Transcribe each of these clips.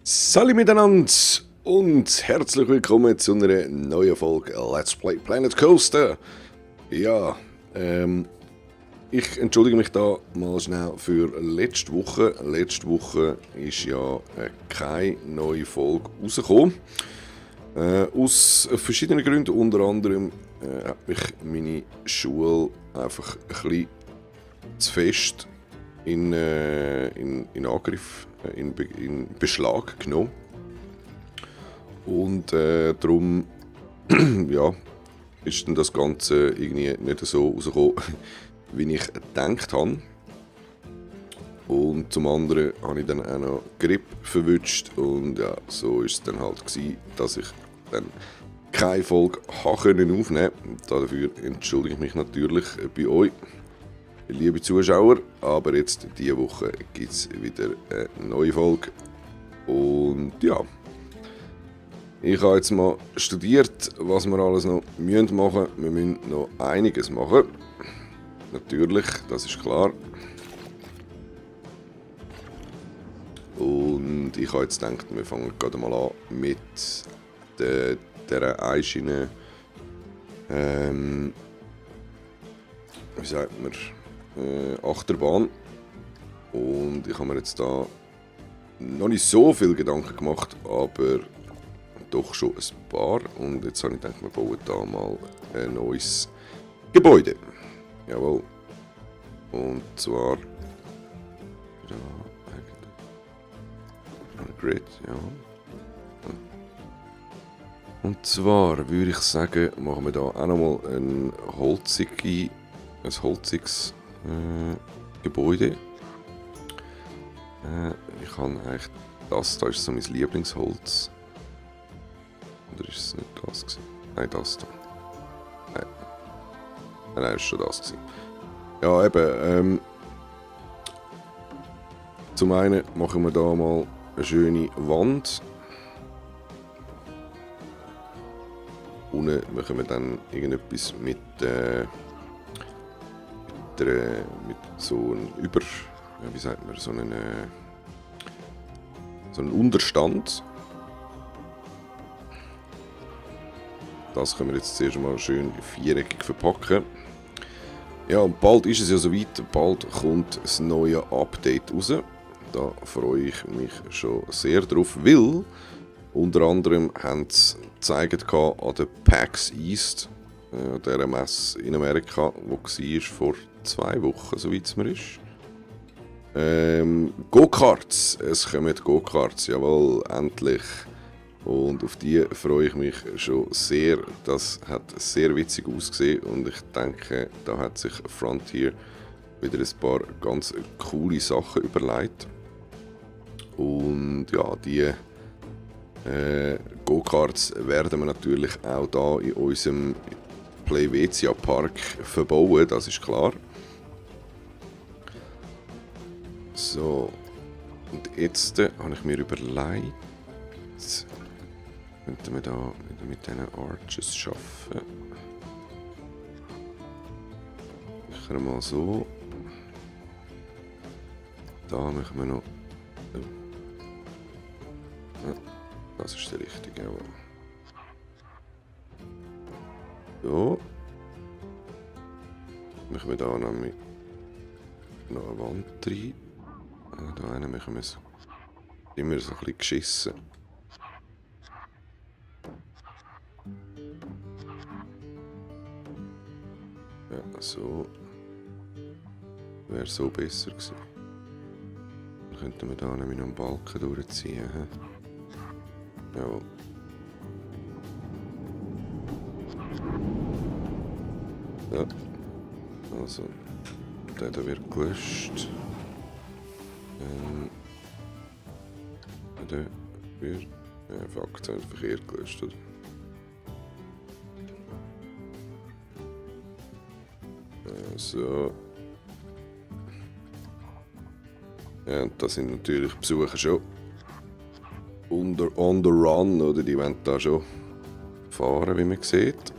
Salut miteinander und herzlich willkommen zu einer neuen Folge Let's Play Planet Coaster. Ja, ich entschuldige mich da mal schnell für letzte Woche. Letzte Woche ist ja keine neue Folge rausgekommen. Aus verschiedenen Gründen, unter anderem hat mich meine Schule einfach ein bisschen zu fest in Angriff, in Beschlag genommen. Und darum ja, ist dann das Ganze irgendwie nicht so rausgekommen, wie ich gedacht habe. Und zum anderen habe ich dann auch noch Grippe verwünscht. Und ja, so ist es dann halt gewesen, dass ich dann keine Folge aufnehmen konnte. Dafür entschuldige ich mich natürlich bei euch, liebe Zuschauer. Aber jetzt diese Woche gibt es wieder eine neue Folge. Und ja, ich habe jetzt mal studiert, was wir alles noch machen müssen. Wir müssen noch einiges machen. Natürlich, das ist klar. Und ich habe jetzt gedacht, wir fangen gerade mal an mit dieser Einschiene. Wie sagt man? Achterbahn. Und ich habe mir jetzt da noch nicht so viel Gedanken gemacht, aber doch schon ein paar. Und jetzt habe ich gedacht, wir bauen da mal ein neues Gebäude. Jawohl. Und zwar da ein Grid, ja. Und zwar würde ich sagen, machen wir da auch nochmal ein holziges Gebäude. Ich habe eigentlich das ist so mein Lieblingsholz. Oder ist es nicht das gewesen? Nein, das da. Nein, das war schon das gewesen. Ja, eben, zum einen machen wir da mal eine schöne Wand. Unten machen wir dann irgendetwas mit so einem wie sagt man, so einen Unterstand. Das können wir jetzt zuerst mal schön viereckig verpacken. Ja, und bald ist es ja soweit, bald kommt das neue Update raus. Da freue ich mich schon sehr drauf, weil unter anderem haben sie gezeigt an der PAX East, dieser Messe in Amerika, die war vor 2 Wochen, soweit es mir ist. Go-Karts, es kommen Go-Karts, jawohl, endlich. Und auf die freue ich mich schon sehr. Das hat sehr witzig ausgesehen und ich denke, da hat sich Frontier wieder ein paar ganz coole Sachen überlegt. Und ja, die Go-Karts werden wir natürlich auch hier in unserem Playvezia Park verbauen, das ist klar. So, und jetzt habe ich mir überlegt, könnten wir da wieder mit diesen Arches arbeiten. Sicher mal so. Da machen wir noch. Ja, das ist der richtige, jawohl. So. Machen wir da noch eine Wand rein. Da einen machen wir so. Immer so ein bisschen geschissen. Ja, so. Wäre so besser gewesen. Dann könnten wir da nämlich noch einen Balken durchziehen. Jawohl. Ja. Also, der da wird gelöscht. Der wird. Ja, fuck, der wird verkehrt gelöscht, oder? So. Ja, und da sind natürlich Besucher schon on the run, oder? Die wollen da schon fahren, wie man sieht.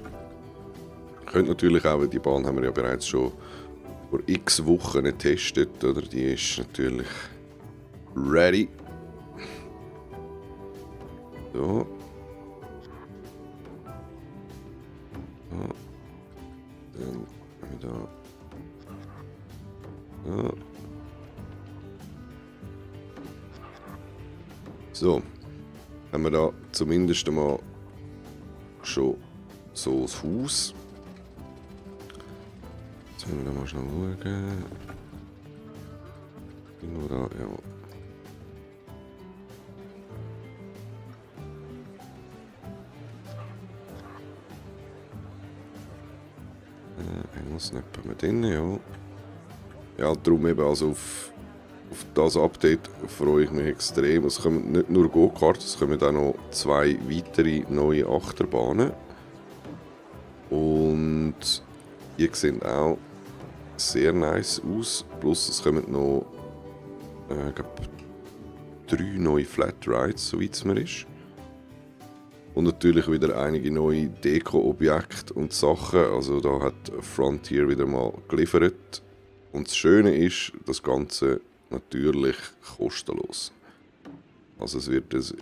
Könnt natürlich auch, die Bahn haben wir ja bereits schon vor x Wochen getestet, oder? Die ist natürlich ready. So. So. Dann haben wir da. So. So. Haben wir da zumindest einmal schon so das Haus. Jetzt müssen wir da mal schnell schauen. Nur da, ja. Irgendwas nicht mehr drin, ja. Ja, darum eben, also auf das Update freue ich mich extrem. Es kommen nicht nur Go-Karts, es kommen auch noch 2 weitere neue Achterbahnen. Und die sehen auch sehr nice aus. Plus es kommen noch ich glaube, 3 neue Flatrides, soweit es mir ist. Und natürlich wieder einige neue Deko-Objekte und Sachen. Also da hat Frontier wieder mal geliefert. Und das Schöne ist, das Ganze natürlich kostenlos. Also es wird das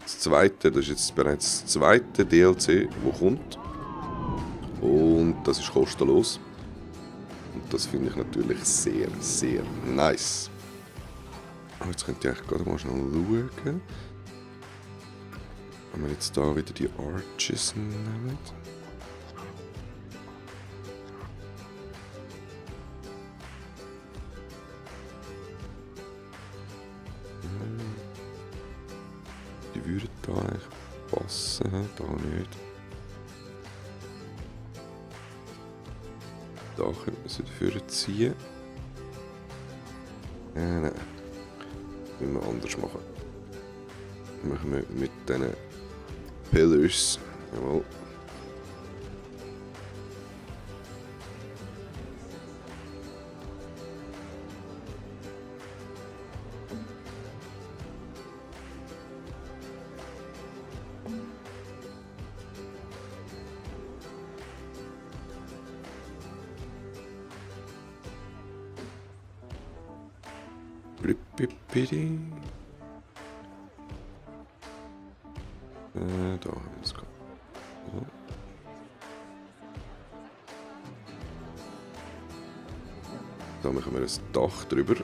zweite, das ist jetzt bereits das zweite DLC, das kommt. Und das ist kostenlos. Und das finde ich natürlich sehr, sehr nice. Jetzt könnt ihr eigentlich gerade mal schnell schauen. Wenn wir jetzt da wieder die Arches nehmen. Die würden da eigentlich passen, da nicht. Da könnte man sie dafür ziehen. Nein. Müssen wir anders machen. Machen wir mit diesen Pillars. Jawohl. Da haben wir es gerade. So. Da machen wir ein Dach drüber.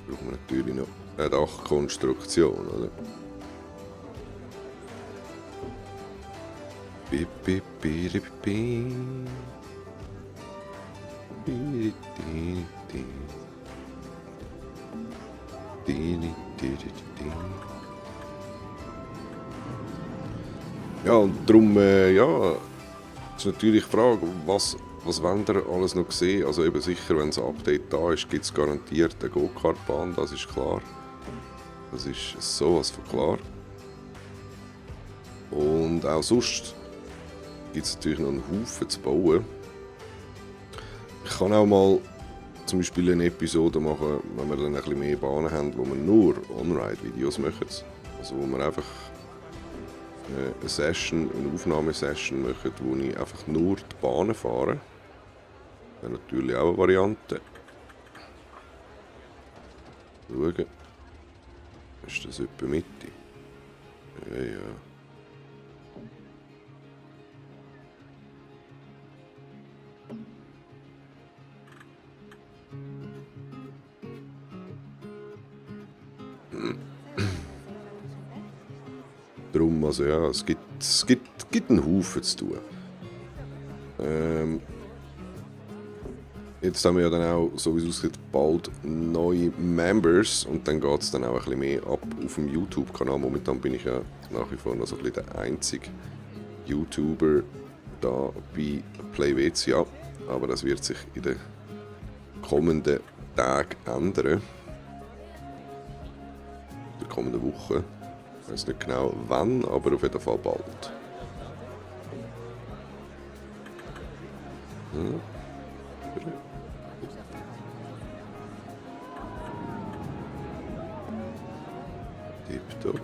Brauchen wir natürlich noch eine Dachkonstruktion, oder? Ja, und darum, ja, ist natürlich die Frage, was wollt ihr alles noch sehen? Also eben sicher, wenn das Update da ist, gibt es garantiert eine Go-Kart-Bahn, das ist klar. Das ist sowas von klar. Und auch sonst gibt es natürlich noch einen Haufen zu bauen. Ich kann auch mal zum Beispiel eine Episode machen, wenn wir dann ein bisschen mehr Bahnen haben, wo wir nur On-Ride-Videos machen. Also wo wir einfach eine Aufnahmesession machen, wo ich einfach nur die Bahnen fahre. Das wäre natürlich auch eine Variante. Schauen. Ist das etwa Mitte? Ja. Darum, also ja, es gibt einen Haufen zu tun. Jetzt haben wir ja dann auch, so wie es aussieht, bald neue Members und dann geht es dann auch ein bisschen mehr ab auf dem YouTube-Kanal. Momentan bin ich ja nach wie vor noch so ein bisschen der einzige YouTuber da bei PlayWCA, aber das wird sich in den kommenden Tagen ändern. In der kommenden Woche. Ich weiß nicht genau wann, aber auf jeden Fall bald. Ja. Tipptopp.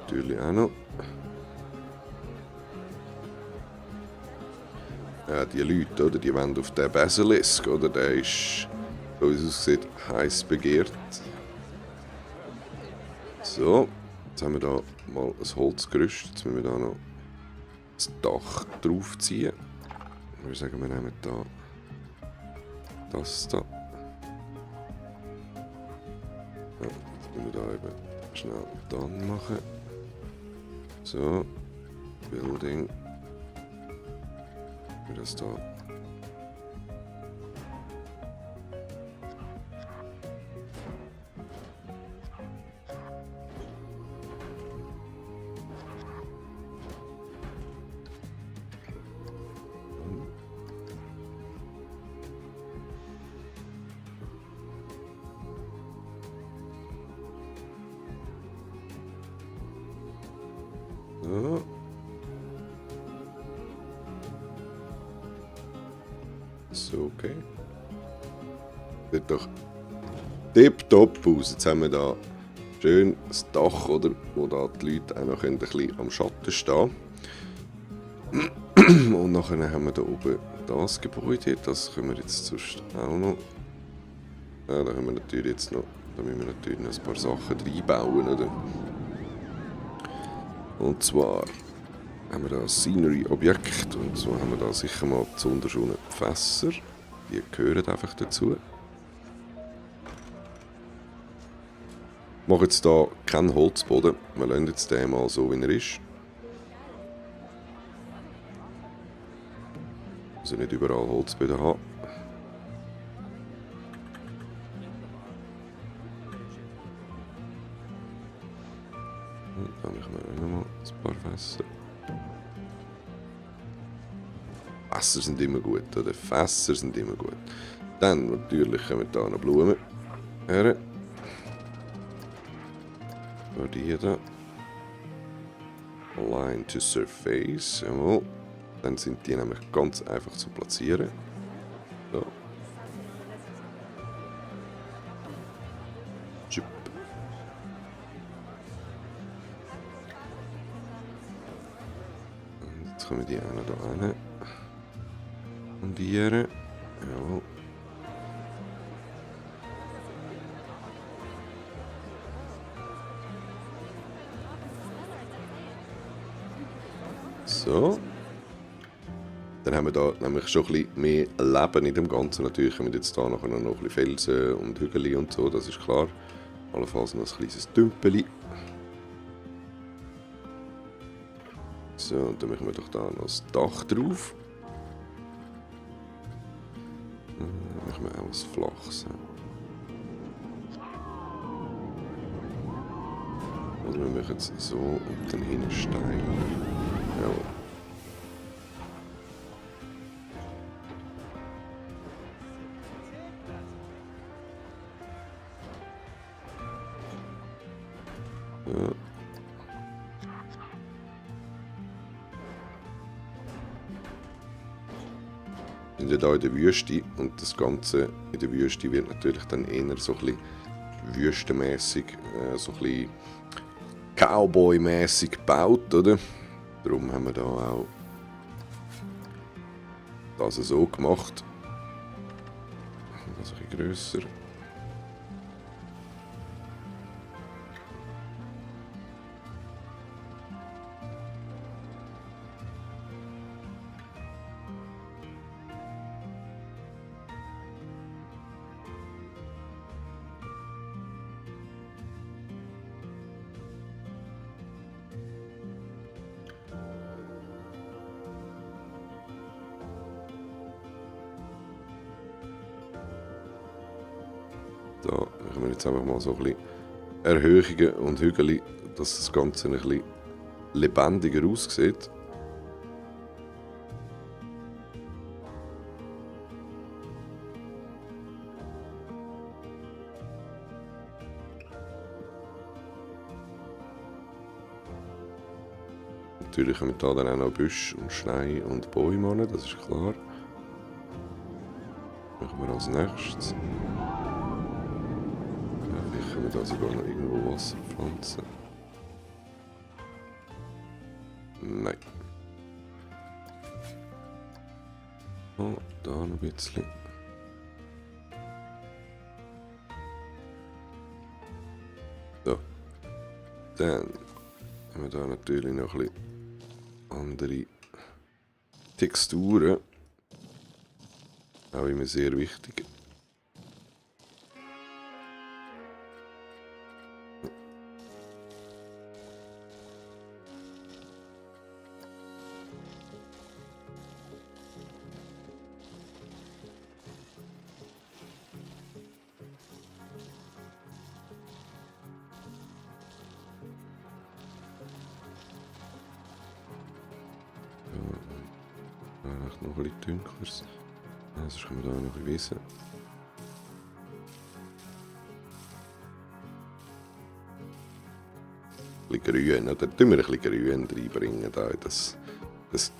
natürlich auch noch. Ja, die Leute, oder, die wollen auf den Basilisk, oder? Der ist, so wie es aussieht, heiß begehrt. So, jetzt haben wir da mal ein Holzgerüst. Jetzt müssen wir da noch das Dach draufziehen. Ich würde sagen, wir nehmen da das da. Ja, jetzt müssen wir da eben schnell dann machen. So, Building. Wie das da. So. So, okay. Sieht doch tipptopp aus. Jetzt haben wir da schön das Dach, oder, wo da die Leute auch noch ein bisschen am Schatten stehen können. Und nachher haben wir da oben das Gebäude. Das können wir jetzt sonst auch noch. Ja, da haben wir natürlich jetzt noch. Da müssen wir natürlich noch ein paar Sachen reinbauen, oder? Und zwar haben wir da ein Scenery-Objekt, und so haben wir da sicher mal besonders schöne Fässer. Die gehören einfach dazu. Wir machen jetzt hier keinen Holzboden. Wir lassen jetzt den mal so, wie er ist. Also nicht überall Holzböden haben. Und dann machen wir auch noch mal ein paar Fässer. Fässer sind immer gut, oder? Fässer sind immer gut. Dann natürlich kommen da noch Blumen her. So, die da. Line to Surface. Jawohl. Dann sind die nämlich ganz einfach zu platzieren. So. Tschüpp. Und jetzt kommen die auch noch da hin. Fundieren. Jawohl. So. Dann haben wir da nämlich schon ein bisschen mehr Leben in dem Ganzen. Natürlich haben wir jetzt hier noch ein bisschen Felsen und Hügel und so, das ist klar. Allenfalls noch ein kleines Tümpeli. So, und dann machen wir doch da noch das Dach drauf. Dann machen wir auch ein flaches. Also wir machen es so und dann hinten steil. Jawohl. Ja. Wir sind ja hier in der Wüste, und das Ganze in der Wüste wird natürlich dann eher so ein bisschen wüstenmässig, so ein bisschen Cowboy-mässig gebaut, oder? Darum haben wir da auch das so gemacht. Das ein bisschen grösser. Da machen wir jetzt einfach mal so ein bisschen Erhöhungen und Hügel, dass das Ganze ein bisschen lebendiger aussieht. Natürlich haben wir da dann auch noch Büsche und Steine und Bäume an, das ist klar. Machen wir als nächstes. Ja, vielleicht können wir da sogar noch irgendwo Wasser pflanzen. Nein. Oh, da noch ein bisschen. So. Dann haben wir da natürlich noch ein bisschen andere Texturen. Auch immer sehr wichtig. Noch ein bisschen dunkleres. Sonst können wir da noch ein bisschen wissen. Ein bisschen grün, oder? Tun wir ein bisschen grün reinbringen, da in das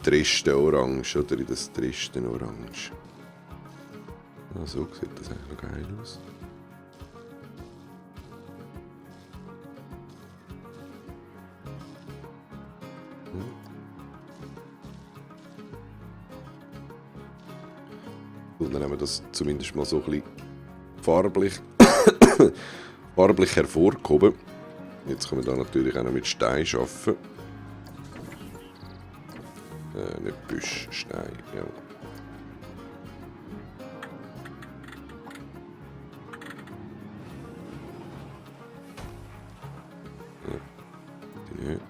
triste Orange, oder in das triste Orange. Ah, so sieht das eigentlich noch geil aus. Und dann haben wir das zumindest mal so ein bisschen farblich, farblich hervorgehoben. Jetzt können wir da natürlich auch noch mit Stein arbeiten. Nicht Büsch, Stein, ja. Die nicht.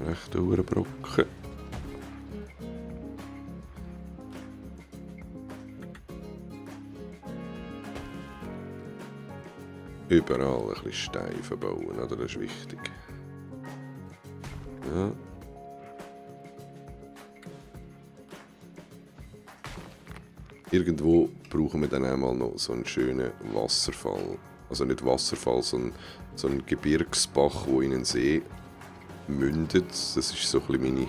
Ja. Recht hoher Brocken. Überall ein bisschen Stein verbauen, oder? Das ist wichtig. Ja. Irgendwo brauchen wir dann einmal noch so einen schönen Wasserfall. Also nicht Wasserfall, sondern so einen Gebirgsbach, der in einen See mündet. Das ist so ein bisschen meine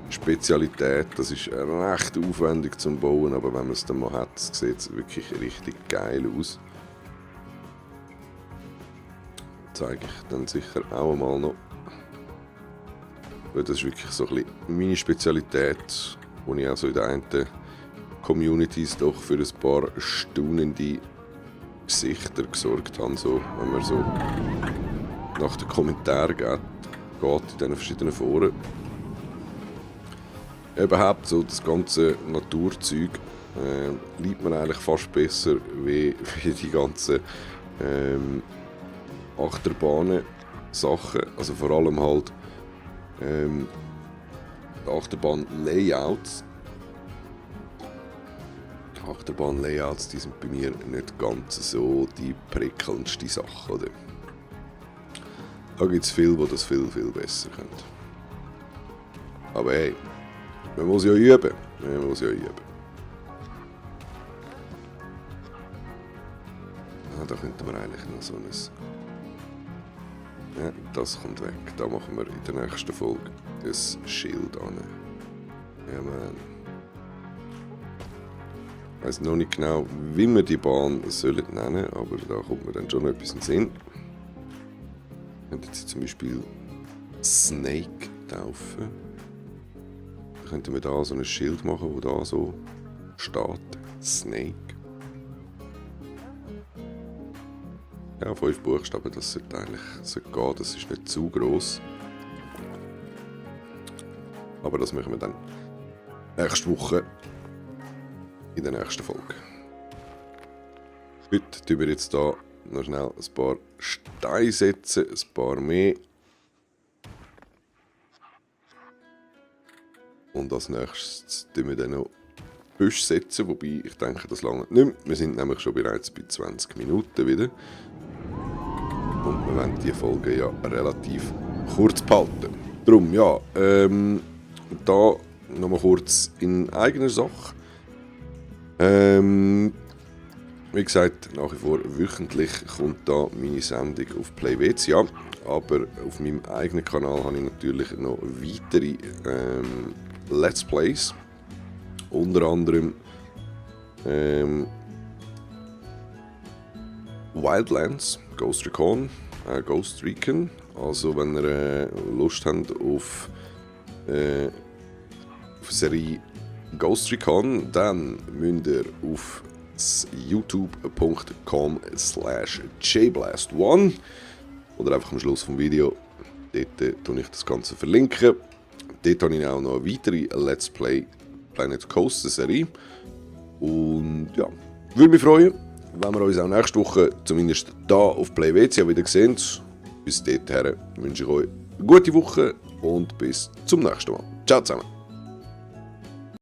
Spezialität. Das ist recht aufwendig zum Bauen, aber wenn man es dann mal hat, sieht es wirklich richtig geil aus. Zeige ich dann sicher auch mal noch. Weil das ist wirklich so ein bisschen meine Spezialität, wo ich auch so in den einen Communities doch für ein paar staunende Gesichter gesorgt habe, so, wenn man so nach den Kommentaren geht in diesen verschiedenen Foren. Überhaupt so das ganze Naturzeug liebt man eigentlich fast besser wie die ganzen Achterbahnen-Sachen. Also vor allem halt die Achterbahn-Layouts. Die Achterbahn-Layouts, die sind bei mir nicht ganz so die prickelndste Sache, oder? Da gibt es viele, die das viel, viel besser können. Aber hey, man muss ja üben. Man muss ja üben. Ah, da könnten wir eigentlich noch so ein... Ja, das kommt weg. Da machen wir in der nächsten Folge ein Schild an. Ja, man. Ich weiss noch nicht genau, wie wir die Bahn sollen nennen, aber da kommt mir dann schon noch etwas in den Sinn. Wir könnten sie zum Beispiel Snake taufen. Dann könnten wir da so ein Schild machen, wo da so steht. Snake. Ja, 5 Buchstaben, das sollte eigentlich gehen, das ist nicht zu gross. Aber das machen wir dann nächste Woche in der nächsten Folge. Heute tun wir jetzt hier noch schnell ein paar Steine setzen, ein paar mehr. Und als nächstes tun wir dann noch Büsch setzen, wobei ich denke, das lange nicht mehr. Wir sind nämlich schon bereits bei 20 Minuten wieder. Und wir wollen die Folge ja relativ kurz behalten. Darum, ja, da nochmal kurz in eigener Sache. Wie gesagt, nach wie vor wöchentlich kommt da meine Sendung auf PlayWC an. Aber auf meinem eigenen Kanal habe ich natürlich noch weitere Let's Plays. Unter anderem Wildlands, Ghost Recon. Also wenn ihr Lust habt auf Serie Ghost Recon, dann müsst ihr auf youtube.com/jblast1 oder einfach am Schluss vom Video, dort tue ich das Ganze verlinken. Dort habe ich auch noch eine weitere Let's Play Planet Coaster Serie. Und ja, würde mich freuen, wenn wir uns auch nächste Woche zumindest hier auf PlayWC wieder sehen. Bis dahin wünsche ich euch eine gute Woche und bis zum nächsten Mal. Ciao zusammen.